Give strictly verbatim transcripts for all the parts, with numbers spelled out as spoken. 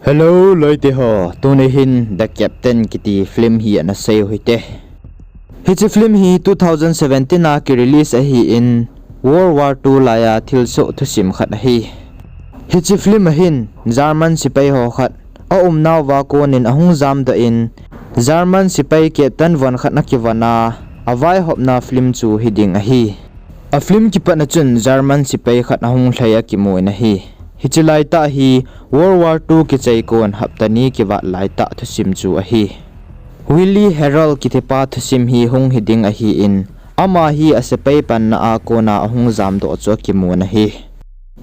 Hello loite ho, tuni hin The Captain kiti film hi ana sei u hite. Hiche film hi two thousand seventeen a ki release ahin, World War two laiya thilsoh thusim khat ahi. Hiche film a hin German sepai ho khat aumnauva konin ahung jamdoh in, German sepai captain von khat ana kivon a, avaihopna film chu hiding ahi. A film kipatna chun German sepai khat ahung lhai akimun ahi. Hiche laitah hi World War two kichai kon hapta ni kivat laitah thusim chu ahi. Willi Herold kitipa thusim hi hung hiding ahin, ama hi asepai panna a kona ahung jamdoh chu akimun ahi.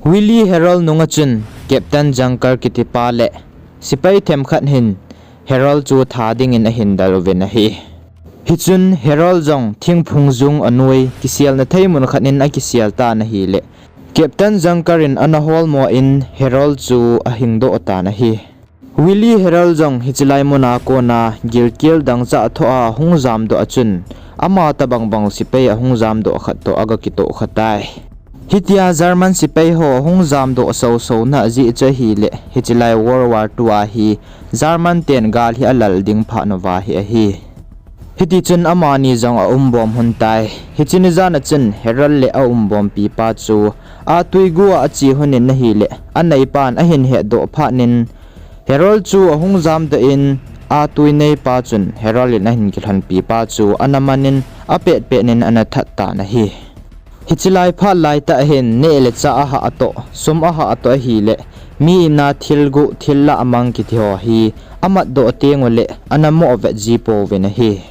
Willi Herold nunga chun Captain Junker kitipa leh sepai themkhat hin Herold chu tha dingin ahin del uvin ahi. Hichun Herold jong thingphung jung anoi kiselna thei mun khat in akisel tan ahileh, Captain Junker in ana holmo in Herold chu ahingdoh tan ahi. Willi Herold jong hiche lai muna kona gilkel dangchah thoh a ahung jamdoh a chun, ama tobang bang sepai ahung jamdoh khat toh aga kitoh kha tai. Hitia German sepai ho ahung jamdoh sousou na ajeh chu ahileh, hiche lai World War two a hi German ten gal hi alal ding phat nauva hi ahi. Hitichun amani jong aumbom lhon tai. Hiche ni jan a chun Herold le aumbompipa chu atui gu a ache lhonin ahileh, aneipan ahin hetdoh phatnin, Herold chu ahung jamdoh in, atui neipa chun Herold in ahin kilhonpipa chu ana manin, apetpetnin ana that tan ahi. Hiche lai phat laitah hin neh le chah ahah toh, sum ahah toh ahileh, mi ina thil guh thil lah mang kiti ho hi amatdoh tenguleh ana moh vet ji pouvin ahi.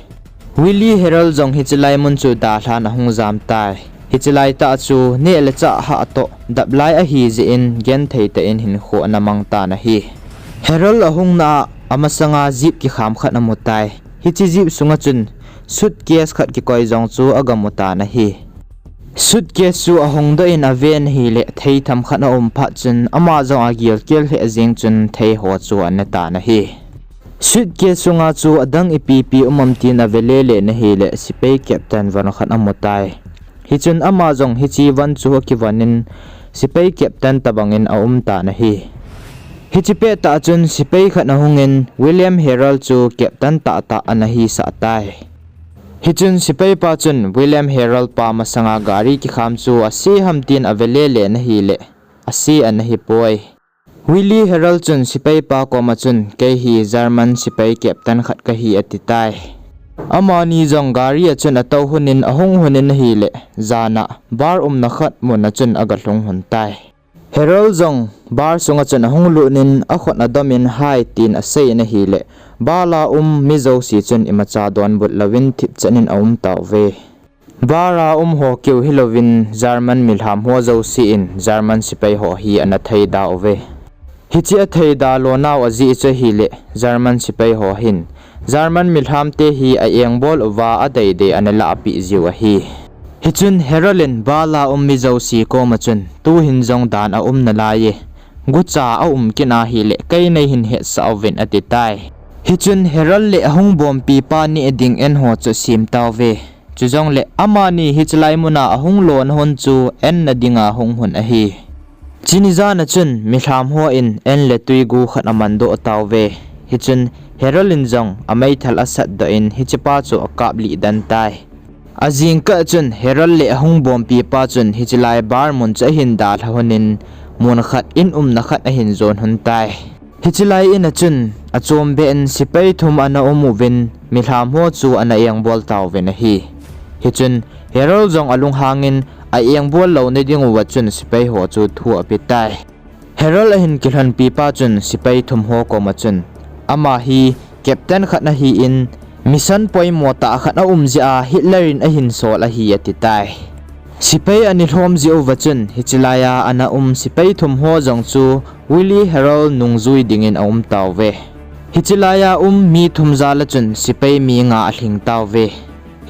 Willi Herold jong hiche lai mun chu dalhan ahung jam tai. Hiche laitah chu neh le chah hah toh dap lai ahijeh in genthei tah in hinkho ana mang tan ahi. Herold ahungna a amasanga jeep kikham khat amu tai. Hiche jeep sunga chun suitcase khat kikoi jong chu aga mu tan ahi. Suitcase chu ahongdoh in aven ahileh, thei themkhat aum phat chun ama jong agilkel lheh jeng chun thei ho chu ane tan ahi. Suitcase sunga chu adang ipipi um am tin ave lele in ahileh, sepai captain von khat amu tai. Hichun ama jong hiche von chu akivonin, sepai captain tobangin aum tan ahi. Hiche pettah chun sepai khat ahungin William Herold chu captain tahtah ana hisah tai. Hichun sepaipa chun William Herold pa masanga gari kikham chu ase ham tin ave lele in ahileh, ase ana hipoi. Willi Herold chun sepaipa koma chun, kei hi German sepai captain khat kahi ati tai. Amani jong gari a chun atou lhonin ahung lhonin ahileh, jana bar umna khat muna chun aga lhung lhon tai. Herold jong bar sunga chun ahung lutnin akhut adomin hai tin aseiyin ahileh, bar a um mi jouse chun imacha donbut louvin thipchan in aum tauve. Bar a um ho keu hilouvin German milham ho jouse in German sepai ho hi ana theida uve. Hiche atheida lonau ajeh chu ahileh, German sepai ho hin German milhamte hi a-engbol uva adeidei ana lahpeh jiu ahi. Hichun Herold in bar a um mi jouse koma chun, tuhin jong dan aum nalaiye, gucha aum kit ahileh kei neihin hetsah uvin ati tai. Hichun Herold le ahung bompipa neh ding en ho chu asem tauve. Chujongleh amani hiche lai muna ahung lona hon chu enna dinga hung lhon ahi. Chuni jana chun milham hon en le tui gu khat amandoh tauve. Hichun Herold in jong ameithal asatdoh in hichepa chu akaplih den tai. Ajingkah chun Herold le ahung bompipa chun hiche lai bar mun chu ahin dalha lhonin, mun khat in umna khat ahin jon lhon tai. Hiche lai in a chun achombeh in sepai thum ana um uvin, milham ho chu ana engbol tauvin ahi. Hichun Herold jong alunghangin a-engbol louna dinguva chun sepai ho chu thu ape tai. Herold ahin kilhonpipa chun sepai thum ho koma chun, ama hi captain khat ahin, mission poimo tah khat aum jeh a Hitler in ahin sol ahi ati tai. Sepai ana lhom jeh uva chun hiche laiya ana um sepai thum ho jong chu Willi Herold nungjui dingin aum tauve. Hiche laiya um mi thum jal a chun sepai mi nga alhing tauve.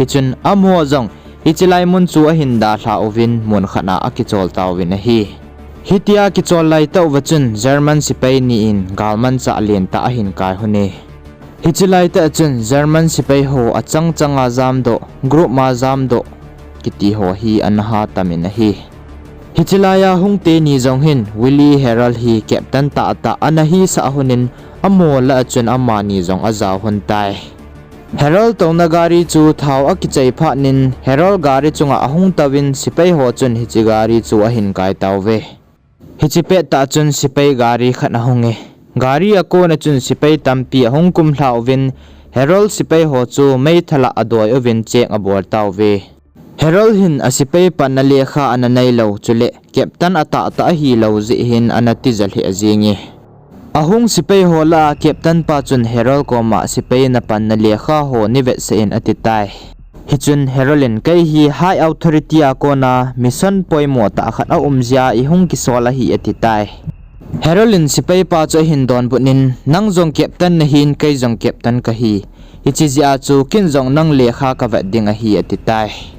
Hichun amaho jong hiche lai mun chu ahin dalha uvin mun khat a akichol tauvin ahi. Hitia kichol laitah uva chun German sepai ni in galmanchah lentah ahin kai lhone. Hiche laitah chun German sepai ho achang changa jamdoh, group ma jamdoh kiti ho hi ana hatamin ahi. Hiche laiya hung teni jong hin Willie Harold hi Captain tahtah ana hisah lhonin, amaho lah a chun amani jong ajao lhon tai. Harold touna gari chu thao akichai phatnin, Harold gari chunga ahung touvin, sepai ho chun hiche gari chu ahin kai tauve. Hiche pettah chun sepai gari khat ahunge. Gari a kona chun sepai tampi ahung kumlha uvin, Harold sepai ho chu meithal a adoi uvin check abol tauve. Harold hin asepai panna lekha ana neilou, chule Captain atahtah ahilou jeh hin ana tija lheh jenge. Ahung sepai ho lah a Captain pa chun Harold koma sepai na panna lekha ho neivetsah in atitai. Hichun Harold in, kei hi high authority a kona mission poimo tah khat aum jeh a ihung kisol ahi atitai. Harold in sepai pa chu ahin donbutnin, nang jong Captain nahin, kei jong Captain kahi. Hiche jeh a chu ken jong nang lekha kavet ding ahi atitai.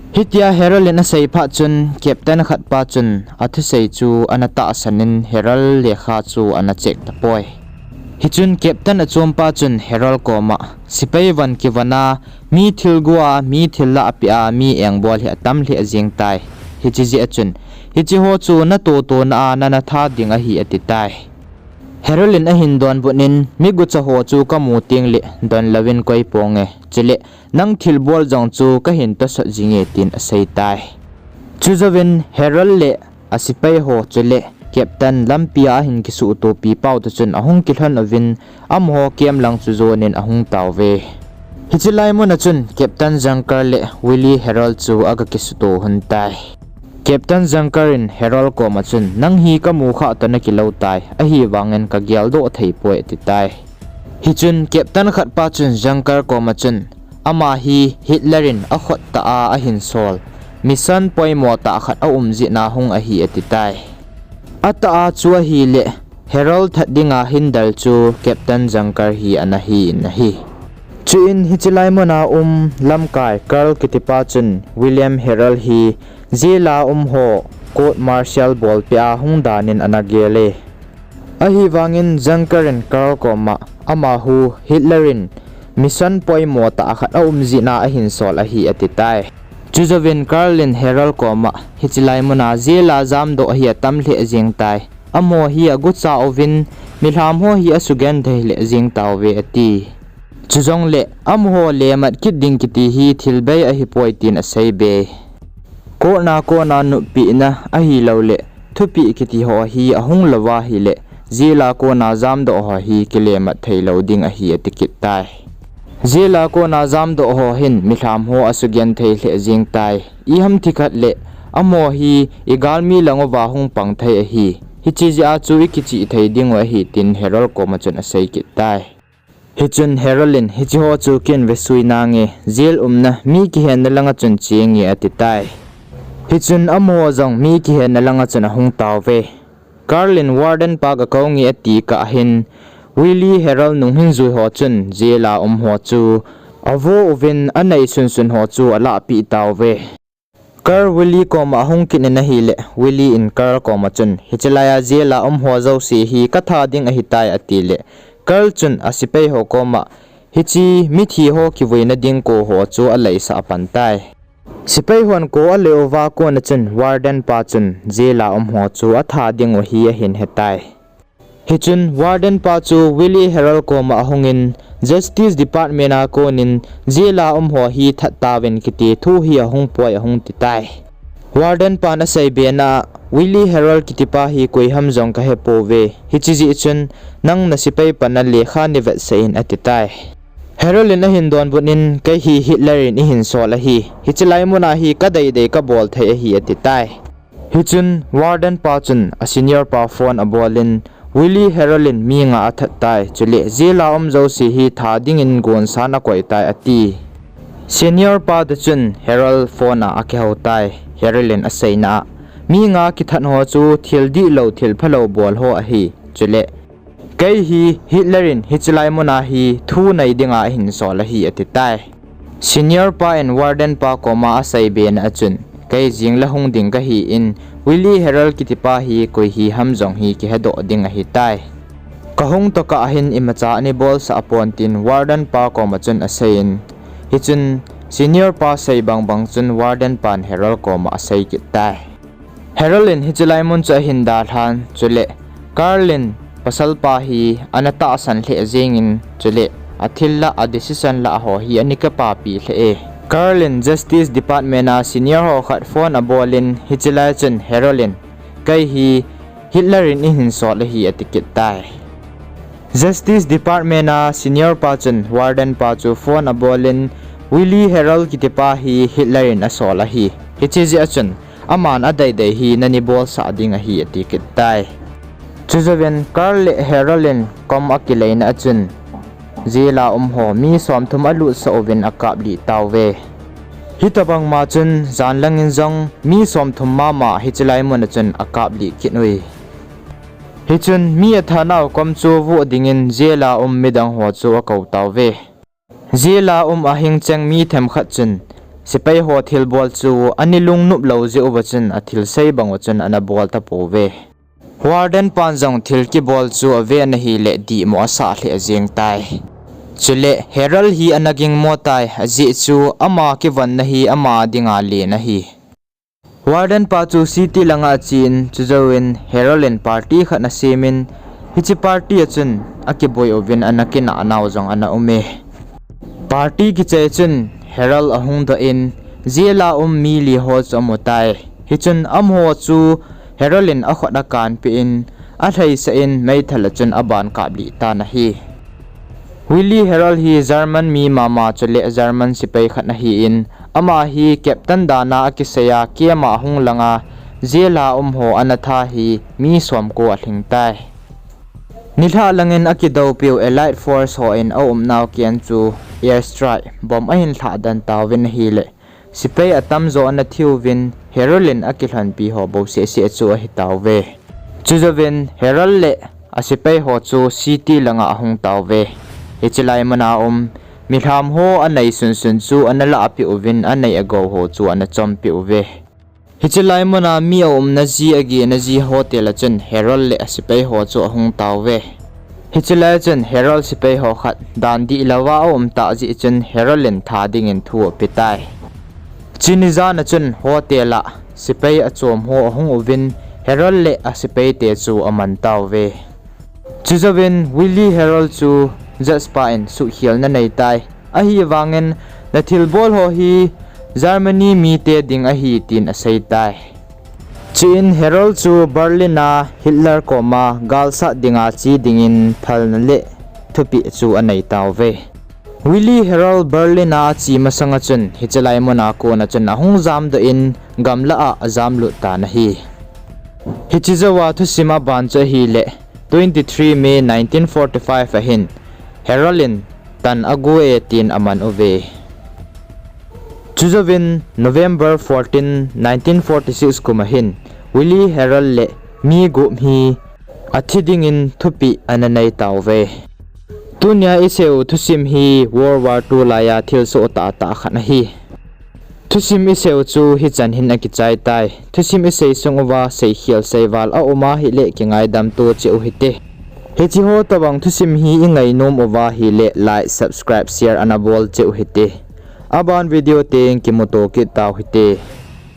Hitia Harold in asei phat chun Captain khat pa chun athusei chu ana tahsanin Harold lekha chu ana check tapoi. Hichun Captain achom pa chun Harold koma, sepai von kivon a, mi thilgu a, mi thil lahpeh a, mi engbol hi atam lheh jeng tai. Hiche jeh a chun, hiche ho chu natotona a nana tha ding ahi atitai. Harold in ahin donbutnin, mi gucha ho chu kamu tengle donlouvin koi ponge. Chule nang thilbol jong chu kahin tosot jinge tin aseitai. Chujouvin Harold le asepai ho chule Captain lampia ahin kisuhtopi pau toh chun ahung kilhon uvin, amaho camp lang chu jonin ahung tauve. Hiche lai muna chun Captain Junker le Willie Harold chu aga kisuto lhon tai. Captain Junker in Harold koma chun, nang hi kamu khah toh nakilou tai, ahivangin kageldoh theipoi atitai. Hichun Captain khat pa chun Junker koma chun, ama hi Hitler in akhut tah a ahin sol, mission poimo tah khat aum jeh a hung ahi atitai. Atah a chu ahile, Harold that dinga hindal chu Captain Junker hi ana hin ahi. Chuin hiche lai muna um lamkai Carl kitipa chun William Harold hi jail a umho court martial bolpeh a hung danin ana gele. Ahivangin Junker in Carl koma, amahu Hitler in mission poimo tah khat aum jeh a ahin sol ahi atitai. Chujouvin Carl in Harold koma, hiche lai muna jail a jamdoh hi atam lheh jeng tai. Amaho hi agucha uvin, milham ho hi asugenthei lheh jeng tauve ati. Chujongle amaho lemat kit ding kiti hi thil bei ahipoi tin aseibe. Court a kona noppi na ahiloule thupeh kiti ho hi ahung louva ahile, jail a kona jamdoh ho hi kilemat theilou ding ahi ati kit tai. Jail a kona jamdoh ho hin milham ho asugenthei lheh jeng tai. Iham thikhat le, amaho hi igalmi lang uva hung pang thei ahi. Hiche jeh a chu ikichih thei dingu ahi tin Harold koma chun asei kit tai. Hichun Harold in, hiche ho chu ken vesui nange, jail umna mi kihenna langa chun chenge atitai. Hichun amaho jong mi kihenna langa chun ahung tauve. Carl in warden pa gakounge ati kah hin, Willie Harold nung hinjui ho chun jail a umho chu avo uvin anei sunsun ho chu alahpeh tauve. Carl Willie koma ahung kit in ahile, Willie in Carl koma chun, hiche laiya jail a umho jouse hi katha ding ahitai atile, Carl chun asepai ho koma, hiche mithi ho kivuina ding ko ho chu aleisah pan tai. Sepai hon ko alei uva kona chun warden pa chun jail a umho chu atha dingu hi ahin hetai. Hichun warden pa chu Willie Harold koma ahungin, Justice Department a konin jail a umho hi that tauvin kiti thu hi ahung poi ahung titai. Warden pan aseibena, Willie Harold kitipa hi koi ham jong kahepouve. Hiche jeh chun nang nasepai panna lekha neivetsah in atitai. Harold in ahin donbutnin, kei hi Hitler in eihin sol ahi. Hiche lai muna hi kadeidei kabol thei ahi atitai. Hichun warden pa chun asenior pa phone abolin, Willie Harold in mi nga athat tai, chule jail a um jouse hi tha dingin gonsan akoi tai ati. Senior pa toh chun Harold phone a akihou tai. Harold in aseina a, mi nga kithat ho chu thil dihlou thil phalou bol ho ahi. Chule, kei hi Hitler in hiche lai muna hi thu nei dinga eihin sol ahi atitai. Senior pa in warden pa koma aseibena a chun, kei jingle hung ding kahin, Willie Harold kitipa hi koi hi ham jong hi kihedoh ding ahitai. Kahung tokah hin imacha neibolsah pon tin warden pa koma chun aseiyin, hichun senior pa sei bangbang chun warden pan Harold koma asei kit tai. Harold in hiche lai mun chu ahin dalhan, chule Carl in pasal pa hi ana tahsan lheh jengin, chule athil lah a decision lah ho hi ana kipapi lheh e. Carl in Justice Department a senior ho khat phone abol in hiche lai chun Harold in, "Kei hi Hitler in eihin sol ahi," ati kit tai. Justice Department a senior pa chun warden pa chu phone abol in, "Willie Harold kiti pa hi Hitler in asol ahi. Hiche jeh a chun aman adeidei hi nani bolsah ding ahi," ati kit tai. Chujouvin Carl le Harold in kom akileina a chun jail a um ho mi somthum alutsah uvin akaplih tauve. Hitobang ma chun jan langin jong mi somthum mama hiche lai mun a chun akaplih kit uve. Hichun mi athanau kom chu vuh dingin jail a um midang ho chu akou tauve. Jail a um ahing cheng mi themkhat chun sepai ho thilbol chu ana lungnop lou jeh uva chun athil sei bang u chun ana bol tapouve. Warden pan jong thil kibol chu ave ahile dihmo asah lheh jeng tai. Chule Harold hi ana gingmo tai, ajeh chu ama kivonna hi ama dinga len ahi. Warden pa chu city langa achen, chujouvin Harold in party khat ana semin, hiche party a chun akiboi uvin ana kinah nau jong ana um e. Party kichai chun Harold ahung doh in, jail a um mi li ho chu amu tai. Hichun amaho chu Harold in akhut akanpeh in, alhaisah in meithal a chun aban kaplih tan ahi. Willie Harold hi German mi mama chule German sepai khat ahin, ama hi captain dan a akisei a camp a ahung langa jail a um ho ana tha hi mi somko alhing tai. Nilhah langin akidoupiu Allied Force hon aumnau camp chu air strike bomb ahin lhahdan tauvin ahile, sepai atamjo ana thiuvin Harold in akilhonpi ho bouseh seh chu ahi tauve. Chujouvin Harold le asepai ho chu city langa ahung tauve. Hiche lai muna um milham ho anei sunsun chu ana lahpeh uvin anei agou ho chu ana chompeh uve. Hiche lai muna mi aumna ji, agena ji hotel a chun Harold le asepai ho chu ahung tauve. Hiche lai chun Harold sepai ho khat dan dihlouva aum tah jeh chun Harold in tha dingin thu apetai. Chuni jan a chun hotel a sepai achom ho ahung uvin Harold le asepai te chu aman tauve. Chujouvin Willie Harold chu judge pa in suhkhelna aneitai. Ahivangin nathilbol ho hi Germany mite ding ahi tin aseitai. Chuin Harold chu Berlin a Hitler koma galsat dinga che dingin phalna le thupeh chu anei tauve. Willie Harold Berlin a ache masanga chun hiche lai muna kona chun ahung jamdoh in gamlah a ajamlut tan ahi. Hiche jouva thusim aban chu ahile, twenty-three May nineteen forty-five ahin Harold in tan ago e tin aman uve. Chujouvin November fourteen, nineteen forty-six kum ahin Willie Harold le mi gup hi athi dingin thupeh ana nei tauve. Tunia iseiu thusim hi World War Two laiya thilsoh tahtah khat ahi. Thusim iseiu chu hichan hin akichai tai. Thusim isei sung uva seikhel seival aum ahile kingaidam to cheh u hite. Hiche ho tobang thusim hi ingainom uva ahile like, subscribe, share ana bol cheh u hite. Aban video teng kimuto kit tau hite.